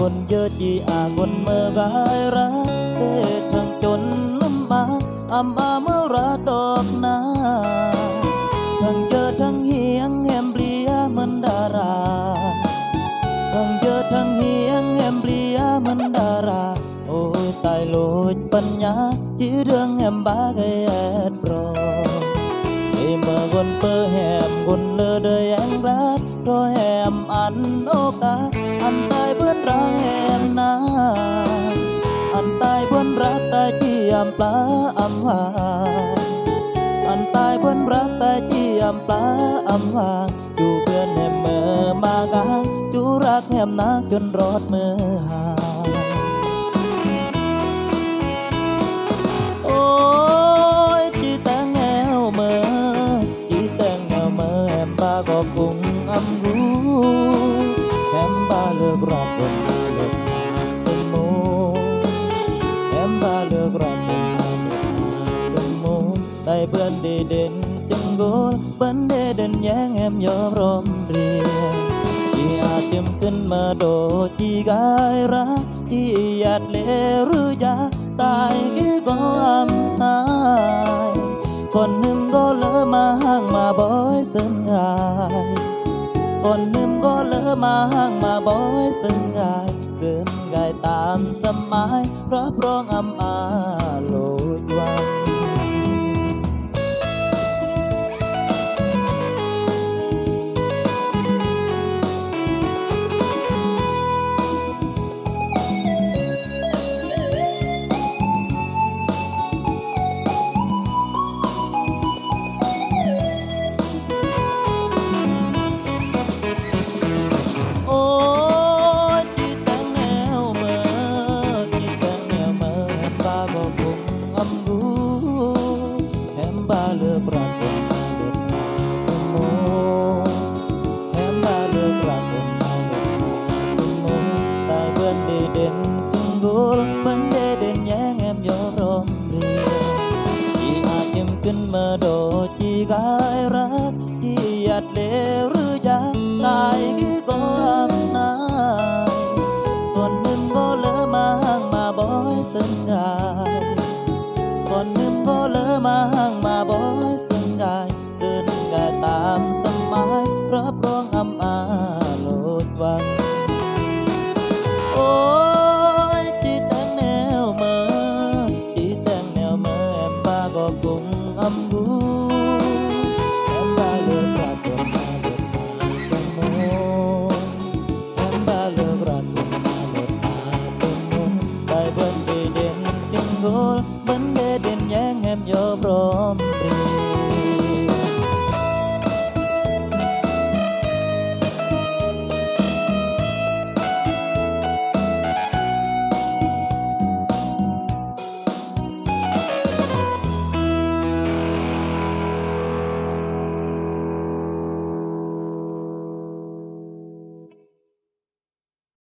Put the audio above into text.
ເຢີຈີອາ ຄົນເມີກາຍຣາ ເຕະທັງຈົນລຳບາກ ອຳອາເມີຣາດອກນາ ທັງເຢີທັງຮຽງ ແຮມເບລຍາເໝືອນດາຣາ ທັງເຢີທັງຮຽງ ແຮມເບລຍາເໝືອນດາຣາ ໂອ້ຍ ຕາຍໂລດປັນຍາ ຈີເດືອງແຮມບາກແອດບຣອ ເອເມີຄົນເປີແຮມ ຄົນເລີເດີແຮງລາດ ໂຕແຮມອັນໂອກາ ອັນຕາຍເພິ່ນຣາກແຮມນາ ອັນຕາຍເພິ່ນຣາກຕາຍຈີອຳປາອຳວາ ອັນຕາຍເພິ່ນຣາກຕາຍຈີອຳປາອຳວາ ຈູເພື່ອນແຮມເມີມາກາ ຈູຮັກແຮມນາຈົນຮອດເມີຫາ ໂອ້ຍ ຈີແຕ່ງແນວເມີ ຈີແຕ່ງແນວເມີ ແຮມບາກໍກຸງອຳກູ ແຮມບາເລີກຣາດຄົນມາເລີກມາເປັນໝູ່ ແຮມບາເລີກຣາດຄົນມາເລີກມາເປັນໝູ່ ໄດ້ເພື່ອນດີເດັ່ນຈຶ່ງໂກ ເພິ່ນເດເດັ່ນແຍງແຮມຍອມຣອມເຣຍ ຈີອາດຈິມຂຶ້ນມາໂດ ຈີກາຍຣາ ຈີຢາດເລຫຼືຢາ ຕາຍກີກອຳນາຍ ກ່ອນໜຶ່ງກໍເລີມາຫາງມາບອຍເຊິ່ງກາຍ ກ່ອນໜຶ່ງກໍເລີມາຫາງມາບອຍເຊິ່ງກາຍ ເຊິ່ງກາຍຕາມສະໝາຍ ຮັບຮອງອຳອາໂລດວັນ. ໂອ້ຍ ຈີແຕ່ງແນວເມີ ຈີແຕ່ງແນວເມີ ແຮມບາກໍກຸງອຳກູ ແຮມບາເລີກຣາດຄົນມາເລີກມາເປັນໝູ່ ແຮມບາເລີກຣາດຄົນມາເລີກມາເປັນໝູ່ ຕາຍເພິ່ນດີເດັ່ນຈຶ່ງໂກ ເພິ່ນເດເດັ່ນແຍງແຮມຍອມຣອມເຣຍ ຈີອາດຈິມຂຶ້ນມາໂດ ຈີກາຍຣາກ ຈີຢາດເລຫຼືຢາ ຕາຍກີກອຳນາຍ ກ່ອນໜຶ່ງກໍເລີມາຫາງມາບອຍເຊິ່ງກາຍ ກ່ອນໜຶ່ງກໍເລີມາຫາງມາບອຍເຊິ່ງກາຍ ເຊິ່ງກາຍຕາມສະໝາຍ ຮັບຮອງອຳອາໂລດວັນ ໂອ້ຍ ຈີແຕ່ງແນວເມີ ຈີແຕ່ງແນວເມີ ແຮມບາກໍກຸງອຳກູ ແຮມບາເລີກຣາດຄົນມາເລີກມາເປັນໝູ່ ແຮມບາເລີກຣາດຄົນມາເລີກມາເປັນໝູ່ ໄດ້ເພິ່ນດີເດັ່ນຈຶ່ງໂກ